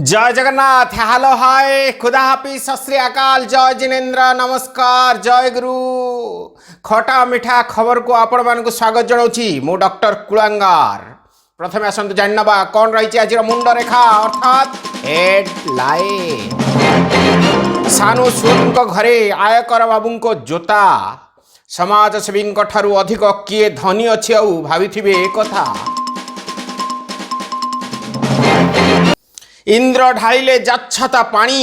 ଜୟ Jagannath, hello, ହାଏ, ଖୁଦା ହାଫିଜ, ସତ୍ ଶ୍ରୀ ଅକାଲ, ଜୟ ଜିନେନ୍ଦ୍ର, ନମସ୍କାର, ଜୟ ଗୁରୁ। ଖଟା ମିଠା ଖବରକୁ ଆପଣମାନଙ୍କୁ ସ୍ୱାଗତ ଜଣାଉଛି ମୁଁ ଡକ୍ଟର କୁଳାଙ୍ଗାର। ପ୍ରଥମେ ଆସନ୍ତୁ ଜାଣିନେବା କ'ଣ ରହିଛି ଆଜିର ମୁଣ୍ଡ ରେଖା, ଅର୍ଥାତ୍ ହେଡଲାଇନ୍। ସାନୁ ସୁଦଙ୍କ ଘରେ ଆୟକର ବାବୁଙ୍କ ଜୋତା। ସମାଜସେବୀଙ୍କ ଠାରୁ ଅଧିକ କିଏ ଧନୀ ଅଛି ଆଉ ଭାବିଥିବେ ଏ କଥା। ଇନ୍ଦ୍ର ଢାଳିଲେ ଯାଚ୍ଛତା ପାଣି,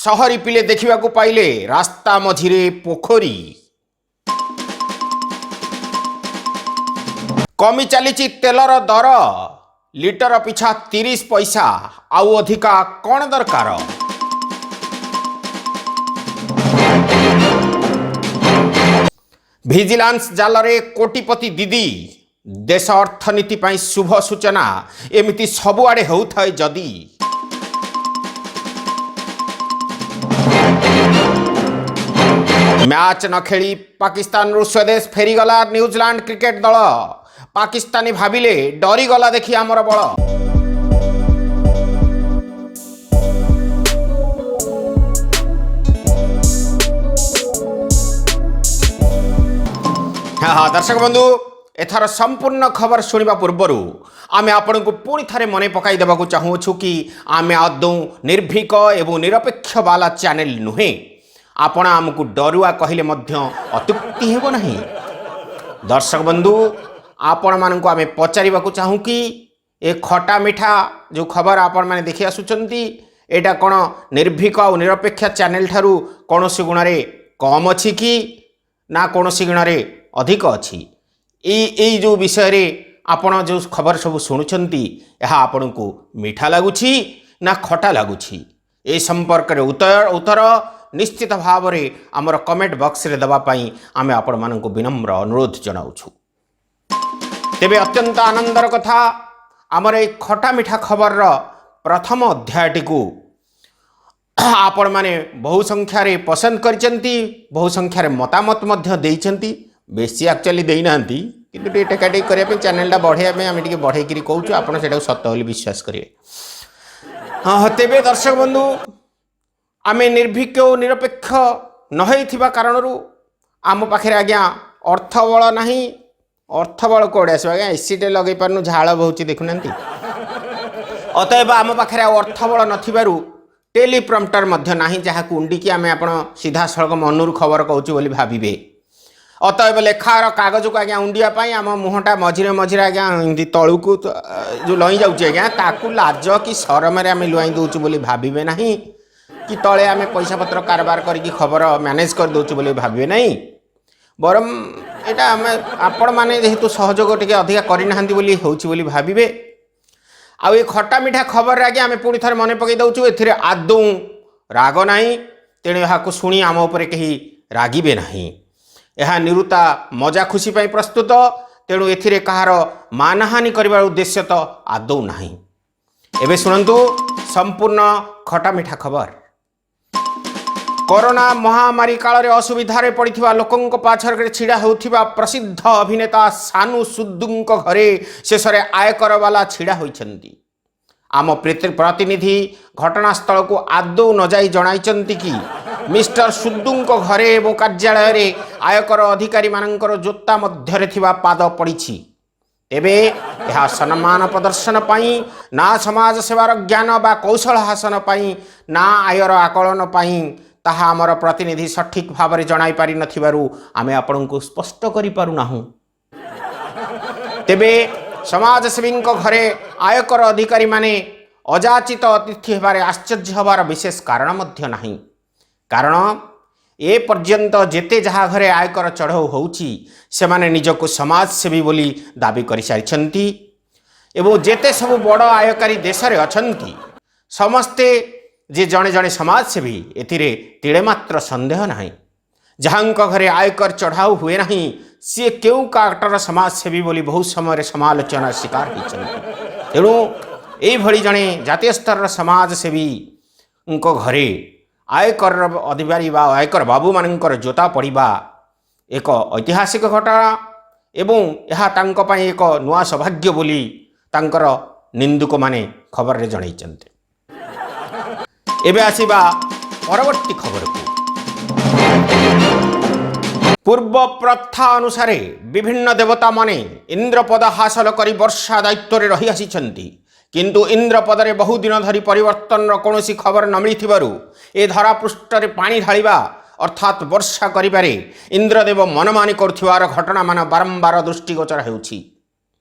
ସହରୀ ପିଲେ ଦେଖିବାକୁ ପାଇଲେ ରାସ୍ତା ମଝିରେ ପୋଖରୀ। କମି ଚାଲିଛି ତେଲର ଦର, ଲିଟର ପିଛା 30 ପଇସା, ଆଉ ଅଧିକା କ'ଣ ଦରକାର? ଭିଜିଲାନ୍ସ ଜାଲରେ କୋଟିପତି ଦିଦି। ଦେଶ ଅର୍ଥନୀତି ପାଇଁ ଶୁଭ ସୂଚନା, ଏମିତି ସବୁଆଡ଼େ ହେଉଥାଏ ଯଦି। ମ୍ୟାଚ୍ ନ ଖେଳି ପାକିସ୍ତାନରୁ ସ୍ୱଦେଶ ଫେରିଗଲା ନ୍ୟୁଜିଲାଣ୍ଡ କ୍ରିକେଟ ଦଳ। ପାକିସ୍ତାନୀ ଭାବିଲେ ଡରିଗଲା ଦେଖି ଆମର ବଳ। ହଁ ଦର୍ଶକ ବନ୍ଧୁ, ଏଥର ସମ୍ପୂର୍ଣ୍ଣ ଖବର ଶୁଣିବା ପୂର୍ବରୁ ଆମେ ଆପଣଙ୍କୁ ପୁଣି ଥରେ ମନେ ପକାଇ ଦେବାକୁ ଚାହୁଁଅଛୁ କି ଆମେ ଆଦୌ ନିର୍ଭୀକ ଏବଂ ନିରପେକ୍ଷ ବାଲା ଚ୍ୟାନେଲ ନୁହେଁ। ଆପଣ ଆମକୁ ଡରୁଆ କହିଲେ ମଧ୍ୟ ଅତ୍ୟୁକ୍ତି ହେବ ନାହିଁ। ଦର୍ଶକ ବନ୍ଧୁ, ଆପଣମାନଙ୍କୁ ଆମେ ପଚାରିବାକୁ ଚାହୁଁ କି ଏ ଖଟା ମିଠା ଯେଉଁ ଖବର ଆପଣମାନେ ଦେଖି ଆସୁଛନ୍ତି, ଏଇଟା କ'ଣ ନିର୍ଭୀକ ଆଉ ନିରପେକ୍ଷ ଚ୍ୟାନେଲ ଠାରୁ କୌଣସି ଗୁଣରେ କମ୍ ଅଛି କି ନା କୌଣସି ଗୁଣରେ ଅଧିକ ଅଛି? ଏଇ ଏଇ ଯେଉଁ ବିଷୟରେ ଆପଣ ଯେଉଁ ଖବର ସବୁ ଶୁଣୁଛନ୍ତି, ଏହା ଆପଣଙ୍କୁ ମିଠା ଲାଗୁଛି ନା ଖଟା ଲାଗୁଛି? ଏ ସମ୍ପର୍କରେ ଉତ୍ତର ନିଶ୍ଚିତ ଭାବରେ ଆମର କମେଣ୍ଟ ବକ୍ସରେ ଦେବା ପାଇଁ ଆମେ ଆପଣମାନଙ୍କୁ ବିନମ୍ର ଅନୁରୋଧ ଜଣାଉଛୁ। ତେବେ ଅତ୍ୟନ୍ତ ଆନନ୍ଦର କଥା, ଆମର ଏଇ ଖଟା ମିଠା ଖବରର ପ୍ରଥମ ଅଧ୍ୟାୟଟିକୁ ଆପଣମାନେ ବହୁ ସଂଖ୍ୟାରେ ପସନ୍ଦ କରିଛନ୍ତି, ବହୁ ସଂଖ୍ୟାରେ ମତାମତ ମଧ୍ୟ ଦେଇଛନ୍ତି। ବେଶୀ ଆକ୍ଚୁଆଲି ଦେଇନାହାନ୍ତି, କିନ୍ତୁ ଟିକେ ଟେକାଟେକି କରିବା ପାଇଁ, ଚ୍ୟାନେଲଟା ବଢ଼େଇବା ପାଇଁ ଆମେ ଟିକେ ବଢ଼େଇକିରି କହୁଛୁ। ଆପଣ ସେଇଟାକୁ ସତ ବୋଲି ବିଶ୍ୱାସ କରିବେ। ହଁ, ତେବେ ଦର୍ଶକ ବନ୍ଧୁ, ଆମେ ନିର୍ଭୀକ ଓ ନିରପେକ୍ଷ ନ ହେଇଥିବା କାରଣରୁ ଆମ ପାଖରେ ଆଜ୍ଞା ଅର୍ଥବଳ ନାହିଁ। ଅର୍ଥବଳ କୁଆଡ଼େ ଆସିବ ଆଜ୍ଞା? ଏସିଟେ ଲଗେଇ ପାରୁନୁ, ଝାଳ ବହୁଛି ଦେଖୁନାହାନ୍ତି। ଅତଏବ ଆମ ପାଖରେ ଆଉ ଅର୍ଥବଳ ନଥିବାରୁ ଟେଲିପ୍ରମ୍ପଟର ମଧ୍ୟ ନାହିଁ, ଯାହାକୁ ଉଣ୍ଡିକି ଆମେ ଆପଣ ସିଧାସଳଖ ମନରୁ ଖବର କହୁଛୁ ବୋଲି ଭାବିବେ। ଅତଏବ ଲେଖାର କାଗଜକୁ ଆଜ୍ଞା ଉଣ୍ଡିବା ପାଇଁ ଆମ ମୁହଁଟା ମଝିରେ ମଝିରେ ଆଜ୍ଞା ଏମିତି ତଳକୁ ଯେଉଁ ଲଇଁ ଯାଉଛି ଆଜ୍ଞା, ତାକୁ ଲାଜ କି ସରମରେ ଆମେ ଲୁଆଇଁ ଦେଉଛୁ ବୋଲି ଭାବିବେ ନାହିଁ କି ତଳେ ଆମେ ପଇସା ପତ୍ର କାରବାର କରିକି ଖବର ମ୍ୟାନେଜ୍ କରିଦେଉଛୁ ବୋଲି ଭାବିବେ ନାହିଁ। ବରଂ ଏଇଟା ଆମେ ଆପଣମାନେ ଯେହେତୁ ସହଯୋଗ ଟିକେ ଅଧିକା କରିନାହାନ୍ତି ବୋଲି ହେଉଛି ବୋଲି ଭାବିବେ। ଆଉ ଏ ଖଟା ମିଠା ଖବରରେ ଆଜ୍ଞା ଆମେ ପୁଣି ଥରେ ମନେ ପକାଇ ଦେଉଛୁ, ଏଥିରେ ଆଦୌ ରାଗ ନାହିଁ। ତେଣୁ ଏହାକୁ ଶୁଣି ଆମ ଉପରେ କେହି ରାଗିବେ ନାହିଁ। ଏହା ନିରୁତା ମଜା ଖୁସି ପାଇଁ ପ୍ରସ୍ତୁତ। ତେଣୁ ଏଥିରେ କାହାର ମାନହାନି କରିବାର ଉଦ୍ଦେଶ୍ୟ ତ ଆଦୌ ନାହିଁ। ଏବେ ଶୁଣନ୍ତୁ ସମ୍ପୂର୍ଣ୍ଣ ଖଟା ମିଠା ଖବର। କରୋନା ମହାମାରୀ କାଳରେ ଅସୁବିଧାରେ ପଡ଼ିଥିବା ଲୋକଙ୍କ ପାଛରେ ଛିଡ଼ା ହେଉଥିବା ପ୍ରସିଦ୍ଧ ଅଭିନେତା ସାନୁ ସୁଦ୍ଦୁଙ୍କ ଘରେ ଶେଷରେ ଆୟକରବାଲା ଛିଡ଼ା ହୋଇଛନ୍ତି। ଆମ ପ୍ରତିନିଧି ଘଟଣାସ୍ଥଳକୁ ଆଦୌ ନଯାଇ ଜଣାଇଛନ୍ତି କି ମିଷ୍ଟର ସୁଦ୍ଦୁଙ୍କ ଘରେ ଏବଂ କାର୍ଯ୍ୟାଳୟରେ ଆୟକର ଅଧିକାରୀମାନଙ୍କର ଜୋତା ମଧ୍ୟରେ ଥିବା ପାଦ ପଡ଼ିଛି। ତେବେ ଏହା ସମ୍ମାନ ପ୍ରଦର୍ଶନ ପାଇଁ ନା ସମାଜ ସେବାର ଜ୍ଞାନ ବା କୌଶଳ ହାସଲ ପାଇଁ ନା ଆୟର ଆକଳନ ପାଇଁ, ତାହା ଆମର ପ୍ରତିନିଧି ସଠିକ୍ ଭାବରେ ଜଣାଇ ପାରିନଥିବାରୁ ଆମେ ଆପଣଙ୍କୁ ସ୍ପଷ୍ଟ କରିପାରୁନାହୁଁ। ତେବେ ସମାଜସେବୀଙ୍କ ଘରେ ଆୟକର ଅଧିକାରୀମାନେ ଅଯାଚିତ ଅତିଥି ହେବାରେ ଆଶ୍ଚର୍ଯ୍ୟ ହେବାର ବିଶେଷ କାରଣ ମଧ୍ୟ ନାହିଁ। କାରଣ ଏ ପର୍ଯ୍ୟନ୍ତ ଯେତେ ଯାହା ଘରେ ଆୟକର ଚଢ଼ଉ ହେଉଛି, ସେମାନେ ନିଜକୁ ସମାଜସେବୀ ବୋଲି ଦାବି କରିସାରିଛନ୍ତି ଏବଂ ଯେତେ ସବୁ ବଡ଼ ଆୟକାରୀ ଦେଶରେ ଅଛନ୍ତି, ସମସ୍ତେ ଯେ ଜଣେ ଜଣେ ସମାଜସେବୀ, ଏଥିରେ ତିଳେ ମାତ୍ର ସନ୍ଦେହ ନାହିଁ। ଯାହାଙ୍କ ଘରେ ଆୟକର ଚଢ଼ାଉ ହୁଏ ନାହିଁ, ସିଏ କେଉଁ କାଟର ସମାଜସେବୀ ବୋଲି ବହୁ ସମୟରେ ସମାଲୋଚନାର ଶିକାର ହୋଇଛନ୍ତି। ତେଣୁ ଏଇଭଳି ଜଣେ ଜାତୀୟ ସ୍ତରର ସମାଜସେବୀଙ୍କ ଘରେ ଆୟକରର ଅଧିକାରୀ ବା ଆୟକର ବାବୁମାନଙ୍କର ଜୋତା ପଡ଼ିବା ଏକ ଐତିହାସିକ ଘଟଣା ଏବଂ ଏହା ତାଙ୍କ ପାଇଁ ଏକ ନୂଆ ସୌଭାଗ୍ୟ ବୋଲି ତାଙ୍କର ନିନ୍ଦୁକମାନେ ଖବରରେ ଜଣାଇଛନ୍ତି। ଏବେ ଆସିବା ପରବର୍ତ୍ତୀ ଖବରକୁ। ପୂର୍ବ ପ୍ରଥା ଅନୁସାରେ ବିଭିନ୍ନ ଦେବତାମାନେ ଇନ୍ଦ୍ରପଦ ହାସଲ କରି ବର୍ଷା ଦାୟିତ୍ୱରେ ରହିଆସିଛନ୍ତି। କିନ୍ତୁ ଇନ୍ଦ୍ରପଦରେ ବହୁଦିନ ଧରି ପରିବର୍ତ୍ତନର କୌଣସି ଖବର ନ ମିଳିଥିବାରୁ ଏ ଧରାପୃଷ୍ଠରେ ପାଣି ଢାଳିବା, ଅର୍ଥାତ୍ ବର୍ଷା କରିବାରେ ଇନ୍ଦ୍ରଦେବ ମନମାନି କରୁଥିବାର ଘଟଣାମାନ ବାରମ୍ବାର ଦୃଷ୍ଟିଗୋଚର ହେଉଛି।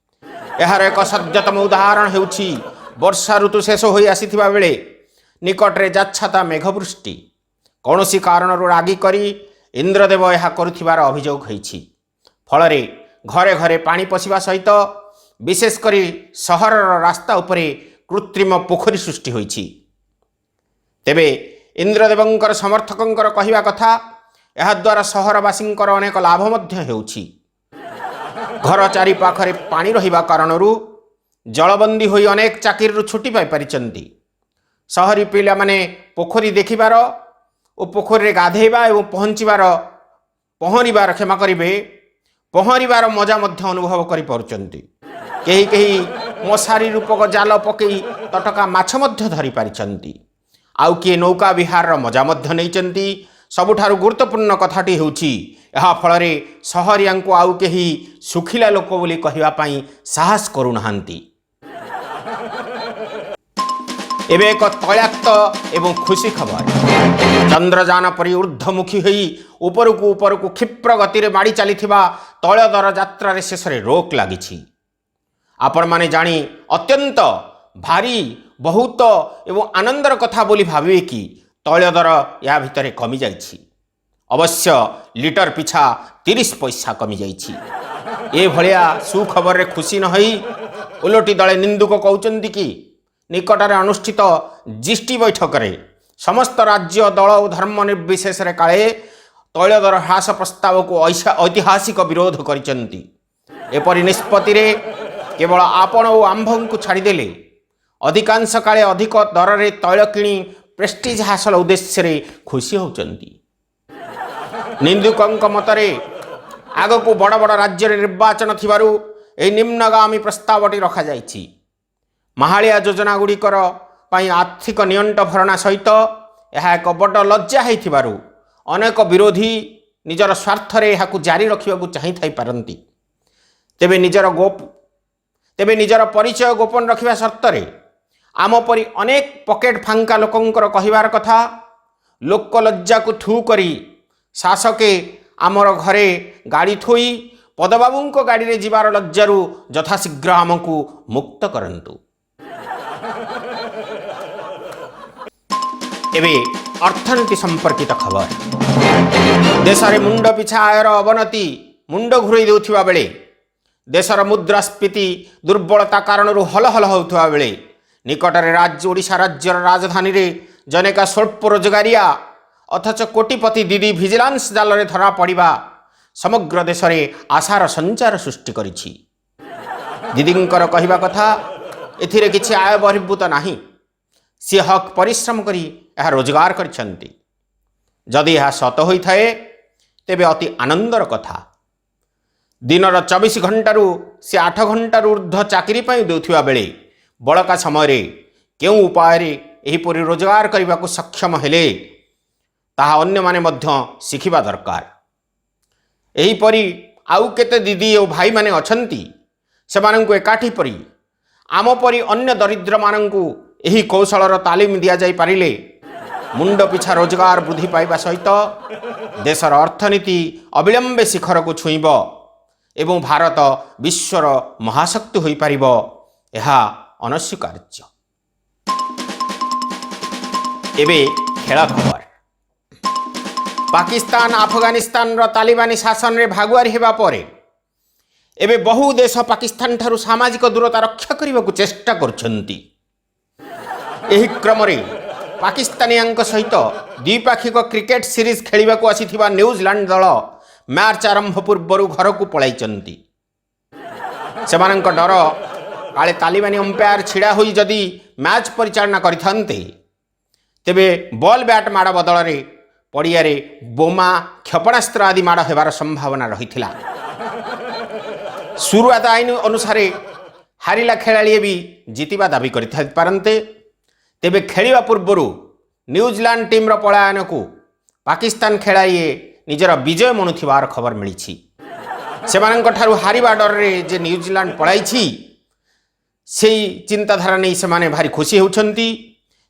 ଏହାର ଏକ ସଦ୍ୟତମ ଉଦାହରଣ ହେଉଛି ବର୍ଷା ଋତୁ ଶେଷ ହୋଇ ଆସିଥିବା ବେଳେ ନିକଟରେ ଯାଚ୍ଛାତା ମେଘବୃଷ୍ଟି। କୌଣସି କାରଣରୁ ରାଗି କରି ଇନ୍ଦ୍ରଦେବ ଏହା କରୁଥିବାର ଅଭିଯୋଗ ହୋଇଛି। ଫଳରେ ଘରେ ଘରେ ପାଣି ପଶିବା ସହିତ ବିଶେଷ କରି ସହରର ରାସ୍ତା ଉପରେ କୃତ୍ରିମ ପୋଖରୀ ସୃଷ୍ଟି ହୋଇଛି। ତେବେ ଇନ୍ଦ୍ରଦେବଙ୍କର ସମର୍ଥକଙ୍କର କହିବା କଥା, ଏହାଦ୍ୱାରା ସହରବାସୀଙ୍କର ଅନେକ ଲାଭ ମଧ୍ୟ ହେଉଛି। ଘର ଚାରିପାଖରେ ପାଣି ରହିବା କାରଣରୁ ଜଳବନ୍ଦୀ ହୋଇ ଅନେକ ଚାକିରିରୁ ଛୁଟି ପାଇପାରିଛନ୍ତି। ସହରୀ ପିଲାମାନେ ପୋଖରୀ ଦେଖିବାର ଓ ପୋଖରୀରେ ଗାଧେଇବା ଏବଂ ପହଞ୍ଚିବାର, ପହଁରିବାର, କ୍ଷମା କରିବେ, ପହଁରିବାର ମଜା ମଧ୍ୟ ଅନୁଭବ କରିପାରୁଛନ୍ତି। କେହି କେହି ମଶାରୀ ରୂପକ ଜାଲ ପକେଇ ତଟକା ମାଛ ମଧ୍ୟ ଧରିପାରିଛନ୍ତି। ଆଉ କିଏ ନୌକା ବିହାରର ମଜା ମଧ୍ୟ ନେଇଛନ୍ତି। ସବୁଠାରୁ ଗୁରୁତ୍ୱପୂର୍ଣ୍ଣ କଥାଟି ହେଉଛି, ଏହା ଫଳରେ ସହରିଆଙ୍କୁ ଆଉ କେହି ଶୁଖିଲା ଲୋକ ବୋଲି କହିବା ପାଇଁ ସାହସ କରୁନାହାନ୍ତି। ଏବେ ଏକ ତୈଳାକ୍ତ ଏବଂ ଖୁସି ଖବର। ଚନ୍ଦ୍ରଯାନ ପରି ଉର୍ଦ୍ଧ୍ୱମୁଖୀ ହୋଇ ଉପରକୁ ଉପରକୁ କ୍ଷିପ୍ର ଗତିରେ ମାଡ଼ି ଚାଲିଥିବା ତୈଳ ଦର ଯାତ୍ରାରେ ଶେଷରେ ରୋକ ଲାଗିଛି। ଆପଣମାନେ ଜାଣି ଅତ୍ୟନ୍ତ ଭାରି ବହୁତ ଏବଂ ଆନନ୍ଦର କଥା ବୋଲି ଭାବିବେ କି ତୈଳ ଦର ୟା ଭିତରେ କମିଯାଇଛି। ଅବଶ୍ୟ ଲିଟର ପିଛା 30 ପଇସା କମିଯାଇଛି। ଏଭଳିଆ ସୁଖବରରେ ଖୁସି ନ ହୋଇ ଓଲଟି ଦଳେ ନିନ୍ଦୁକ କହୁଛନ୍ତି କି ନିକଟରେ ଅନୁଷ୍ଠିତ ଜିଏସ୍ଟି ବୈଠକରେ ସମସ୍ତ ରାଜ୍ୟ, ଦଳ ଓ ଧର୍ମ ନିର୍ବିଶେଷରେ କାଳେ ତୈଳ ଦର ହ୍ରାସ ପ୍ରସ୍ତାବକୁ ଐତିହାସିକ ବିରୋଧ କରିଛନ୍ତି। ଏପରି ନିଷ୍ପତ୍ତିରେ କେବଳ ଆପଣ ଓ ଆମ୍ଭଙ୍କୁ ଛାଡ଼ିଦେଲେ ଅଧିକାଂଶ କାଳେ ଅଧିକ ଦରରେ ତୈଳ କିଣି ପ୍ରେଷ୍ଟିଜ୍ ହାସଲ ଉଦ୍ଦେଶ୍ୟରେ ଖୁସି ହେଉଛନ୍ତି। ନିନ୍ଦୁକଙ୍କ ମତରେ ଆଗକୁ ବଡ଼ ବଡ଼ ରାଜ୍ୟରେ ନିର୍ବାଚନ ଥିବାରୁ ଏହି ନିମ୍ନଗାମୀ ପ୍ରସ୍ତାବଟି ରଖାଯାଇଛି। ମାହାଳିଆ ଯୋଜନା ଗୁଡ଼ିକର ପାଇଁ ଆର୍ଥିକ ନିଅଣ୍ଟ ଭରଣା ସହିତ ଏହା ଏକ ବଡ଼ ଲଜ୍ଜା ହୋଇଥିବାରୁ ଅନେକ ବିରୋଧୀ ନିଜର ସ୍ୱାର୍ଥରେ ଏହାକୁ ଜାରି ରଖିବାକୁ ଚାହିଁଥାଇପାରନ୍ତି। ତେବେ ନିଜର ପରିଚୟ ଗୋପନ ରଖିବା ସର୍ତ୍ତରେ ଆମ ପରି ଅନେକ ପକେଟ ଫାଙ୍କା ଲୋକଙ୍କର କହିବାର କଥା, ଲୋକ ଲଜ୍ଜାକୁ ଥୁ କରି ଶାସକେ ଆମର ଘରେ ଗାଡ଼ି ଥୋଇ ପଦବାବୁଙ୍କ ଗାଡ଼ିରେ ଯିବାର ଲଜ୍ଜାରୁ ଯଥାଶୀଘ୍ର ଆମକୁ ମୁକ୍ତ କରନ୍ତୁ। ଏବେ ଅର୍ଥନୀତି ସମ୍ପର୍କିତ ଖବର। ଦେଶରେ ମୁଣ୍ଡ ପିଛା ଆୟର ଅବନତି ମୁଣ୍ଡ ଘୂରେଇ ଦେଉଥିବା ବେଳେ, ଦେଶର ମୁଦ୍ରାସ୍ଫୀତି ଦୁର୍ବଳତା କାରଣରୁ ହଲହଲ ହେଉଥିବା ବେଳେ, ନିକଟରେ ଓଡ଼ିଶା ରାଜ୍ୟର ରାଜଧାନୀରେ ଜନୈକା ସ୍ୱଳ୍ପ ରୋଜଗାରିଆ ଅଥଚ କୋଟିପତି ଦିଦି ଭିଜିଲାନ୍ସ ଜାଲରେ ଧରା ପଡ଼ିବା ସମଗ୍ର ଦେଶରେ ଆଶାର ସଞ୍ଚାର ସୃଷ୍ଟି କରିଛି। ଦିଦିଙ୍କର କହିବା କଥା, ଏଥିରେ କିଛି ଆୟ ବହିର୍ଭୂତ ନାହିଁ। ସିଏ ହକ୍ ପରିଶ୍ରମ କରି ଏହା ରୋଜଗାର କରିଛନ୍ତି। ଯଦି ଏହା ସତ ହୋଇଥାଏ, ତେବେ ଅତି ଆନନ୍ଦର କଥା। ଦିନର 24 ଘଣ୍ଟାରୁ ସେ 8 ଘଣ୍ଟାରୁ ଉର୍ଦ୍ଧ୍ୱ ଚାକିରି ପାଇଁ ଦେଉଥିବା ବେଳେ ବଳକା ସମୟରେ କେଉଁ ଉପାୟରେ ଏହିପରି ରୋଜଗାର କରିବାକୁ ସକ୍ଷମ ହେଲେ, ତାହା ଅନ୍ୟମାନେ ମଧ୍ୟ ଶିଖିବା ଦରକାର। ଏହିପରି ଆଉ କେତେ ଦିଦି ଓ ଭାଇମାନେ ଅଛନ୍ତି, ସେମାନଙ୍କୁ ଏକାଠି ପରି ଆମ ପରି ଅନ୍ୟ ଦରିଦ୍ରମାନଙ୍କୁ ଏହି କୌଶଳର ତାଲିମ ଦିଆଯାଇପାରିଲେ ମୁଣ୍ଡ ପିଛା ରୋଜଗାର ବୃଦ୍ଧି ପାଇବା ସହିତ ଦେଶର ଅର୍ଥନୀତି ଅବିଳମ୍ବେ ଶିଖରକୁ ଛୁଇଁବ ଏବଂ ଭାରତ ବିଶ୍ୱର ମହାଶକ୍ତି ହୋଇପାରିବ, ଏହା ଅନସ୍ୱୀକାର୍ଯ୍ୟ। ଏବେ ଖେଳ ଖବର। ପାକିସ୍ତାନ ଆଫଗାନିସ୍ତାନର ତାଲିବାନୀ ଶାସନରେ ଭାଗୁଆରୀ ହେବା ପରେ ଏବେ ବହୁ ଦେଶ ପାକିସ୍ତାନ ଠାରୁ ସାମାଜିକ ଦୂରତା ରକ୍ଷା କରିବାକୁ ଚେଷ୍ଟା କରୁଛନ୍ତି। ଏହି କ୍ରମରେ ପାକିସ୍ତାନିଆଙ୍କ ସହିତ ଦ୍ୱିପାକ୍ଷିକ କ୍ରିକେଟ ସିରିଜ୍ ଖେଳିବାକୁ ଆସିଥିବା ନ୍ୟୁଜିଲାଣ୍ଡ ଦଳ ମ୍ୟାଚ୍ ଆରମ୍ଭ ପୂର୍ବରୁ ଘରକୁ ପଳାଇଛନ୍ତି। ସେମାନଙ୍କ ଡର, କାଳେ ତାଲିବାନୀ ଅମ୍ପାୟାର ଛିଡ଼ା ହୋଇ ଯଦି ମ୍ୟାଚ୍ ପରିଚାଳନା କରିଥାନ୍ତେ, ତେବେ ବଲ୍ ବ୍ୟାଟ୍ ମାଡ଼ ବଦଳରେ ପଡ଼ିଆରେ ବୋମା, କ୍ଷେପଣାସ୍ତ୍ର ଆଦି ମାଡ଼ ହେବାର ସମ୍ଭାବନା ରହିଥିଲା। ସୁରୁଆତ ଆଇନ ଅନୁସାରେ ହାରିଲା ଖେଳାଳିଏ ବି ଜିତିବା ଦାବି କରିଥାଇପାରନ୍ତେ। ତେବେ ଖେଳିବା ପୂର୍ବରୁ ନ୍ୟୁଜିଲାଣ୍ଡ ଟିମ୍ର ପଳାୟନକୁ ପାକିସ୍ତାନ ଖେଳାଳି ନିଜର ବିଜୟ ମଣୁଥିବାର ଖବର ମିଳିଛି। ସେମାନଙ୍କ ଠାରୁ ହାରିବା ଡରରେ ଯେ ନ୍ୟୁଜିଲାଣ୍ଡ ପଳାଇଛି, ସେଇ ଚିନ୍ତାଧାରା ନେଇ ସେମାନେ ଭାରି ଖୁସି ହେଉଛନ୍ତି।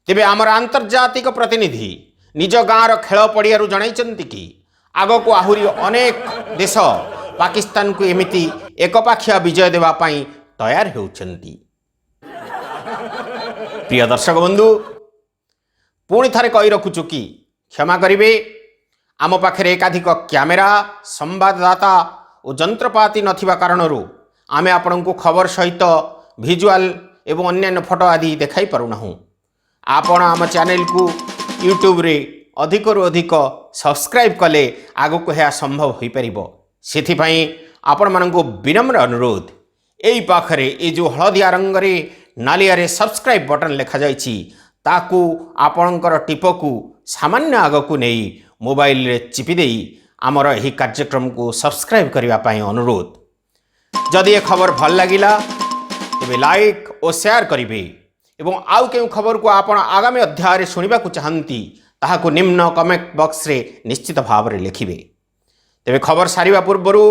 ତେବେ ଆମର ଆନ୍ତର୍ଜାତିକ ପ୍ରତିନିଧି ନିଜ ଗାଁର ଖେଳ ପଡ଼ିଆରୁ ଜଣାଇଛନ୍ତି କି ଆଗକୁ ଆହୁରି ଅନେକ ଦେଶ ପାକିସ୍ତାନକୁ ଏମିତି ଏକପାଖିଆ ବିଜୟ ଦେବା ପାଇଁ ତୟାର ହେଉଛନ୍ତି। ପ୍ରିୟ ଦର୍ଶକ ବନ୍ଧୁ, ପୁଣି ଥରେ କହି ରଖୁଛୁ କି କ୍ଷମା କରିବେ, ଆମ ପାଖରେ ଏକାଧିକ କ୍ୟାମେରା, ସମ୍ବାଦଦାତା ଓ ଯନ୍ତ୍ରପାତି ନଥିବା କାରଣରୁ ଆମେ ଆପଣଙ୍କୁ ଖବର ସହିତ ଭିଜୁଆଲ ଏବଂ ଅନ୍ୟାନ୍ୟ ଫଟୋ ଆଦି ଦେଖାଇ ପାରୁନାହୁଁ। ଆପଣ ଆମ ଚ୍ୟାନେଲକୁ ୟୁଟ୍ୟୁବରେ ଅଧିକରୁ ଅଧିକ ସବସ୍କ୍ରାଇବ୍ କଲେ ଆଗକୁ ଏହା ସମ୍ଭବ ହୋଇପାରିବ। ସେଥିପାଇଁ ଆପଣମାନଙ୍କୁ ବିନମ୍ର ଅନୁରୋଧ, ଏଇ ପାଖରେ ଏ ଯେଉଁ ହଳଦିଆ ରଙ୍ଗରେ ନାଲିଆରେ ସବସ୍କ୍ରାଇବ୍ ବଟନ୍ ଲେଖାଯାଇଛି, ତାକୁ ଆପଣଙ୍କର ଟିପକୁ ସାମାନ୍ୟ ଆଗକୁ ନେଇ ମୋବାଇଲରେ ଚିପି ଦେଇ ଆମର ଏହି କାର୍ଯ୍ୟକ୍ରମକୁ ସବସ୍କ୍ରାଇବ୍ କରିବା ପାଇଁ ଅନୁରୋଧ। ଯଦି ଏ ଖବର ଭଲ ଲାଗିଲା, ତେବେ ଲାଇକ୍ ଓ ସେୟାର କରିବେ ଏବଂ ଆଉ କେଉଁ ଖବରକୁ ଆପଣ ଆଗାମୀ ଅଧ୍ୟାୟରେ ଶୁଣିବାକୁ ଚାହାନ୍ତି, ତାହାକୁ ନିମ୍ନ କମେଣ୍ଟ ବକ୍ସରେ ନିଶ୍ଚିତ ଭାବରେ ଲେଖିବେ। ତେବେ ଖବର ସାରିବା ପୂର୍ବରୁ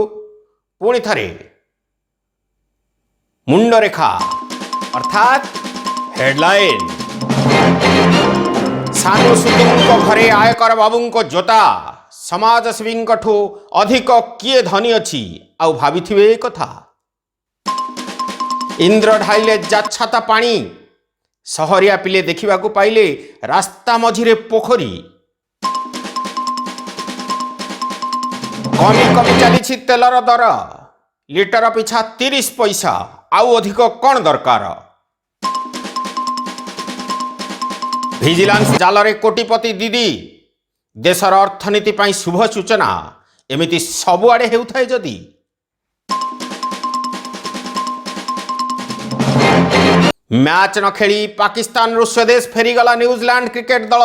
ପୁଣି ଥରେ ମୁଣ୍ଡରେଖା ଅର୍ଥାତ୍ ହେଡଲାଇନ୍। ସାନୁ ସୁଦୁଙ୍କ ଘରେ ଆୟକର ବାବୁଙ୍କ ଜୋତା। ସମାଜସେବୀଙ୍କଠୁ ଅଧିକ କିଏ ଧନୀ ଅଛି, ଆଉ ଭାବିଥିବେ ଏ କଥା। ଇନ୍ଦ୍ର ଢାଳିଲେ ଯାଚ୍ଛାତା ପାଣି। ସହରିଆ ପିଲେ ଦେଖିବାକୁ ପାଇଲେ ରାସ୍ତା ମଝିରେ ପୋଖରୀ। କମି କମି ଚାଲିଛି ତେଲର ଦର। ଲିଟର ପିଛା 30 ପଇସା, ଆଉ ଅଧିକ କ'ଣ ଦରକାର? ଭିଜିଲାନ୍ସ ଜାଲରେ କୋଟିପତି ଦିଦି। ଦେଶର ଅର୍ଥନୀତି ପାଇଁ ଶୁଭ ସୂଚନା। ଏମିତି ସବୁଆଡ଼େ ହେଉଥାଏ ଯଦି। ମ୍ୟାଚ୍ ନ ଖେଳି ପାକିସ୍ତାନରୁ ସ୍ୱଦେଶ ଫେରିଗଲା ନ୍ୟୁଜିଲାଣ୍ଡ କ୍ରିକେଟ ଦଳ।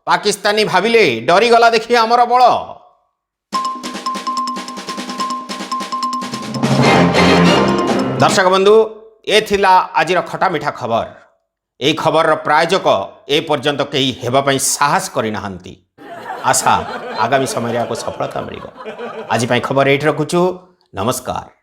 ପାକିସ୍ତାନୀ ଭାବିଲେ, ଡରିଗଲା ଦେଖି ଆମର ବଳ। ଦର୍ଶକ ବନ୍ଧୁ, ଏ ଥିଲା ଆଜିର ଖଟା ମିଠା ଖବର। ଏହି ଖବରର ପ୍ରାୟୋଜକ ଏ ପର୍ଯ୍ୟନ୍ତ କେହି ହେବା ପାଇଁ ସାହସ କରିନାହାନ୍ତି। ଆଶା, ଆଗାମୀ ସମୟରେ ଏହାକୁ ସଫଳତା ମିଳିବ। ଆଜି ପାଇଁ ଖବର ଏଇଠି ରଖୁଛୁ। ନମସ୍କାର।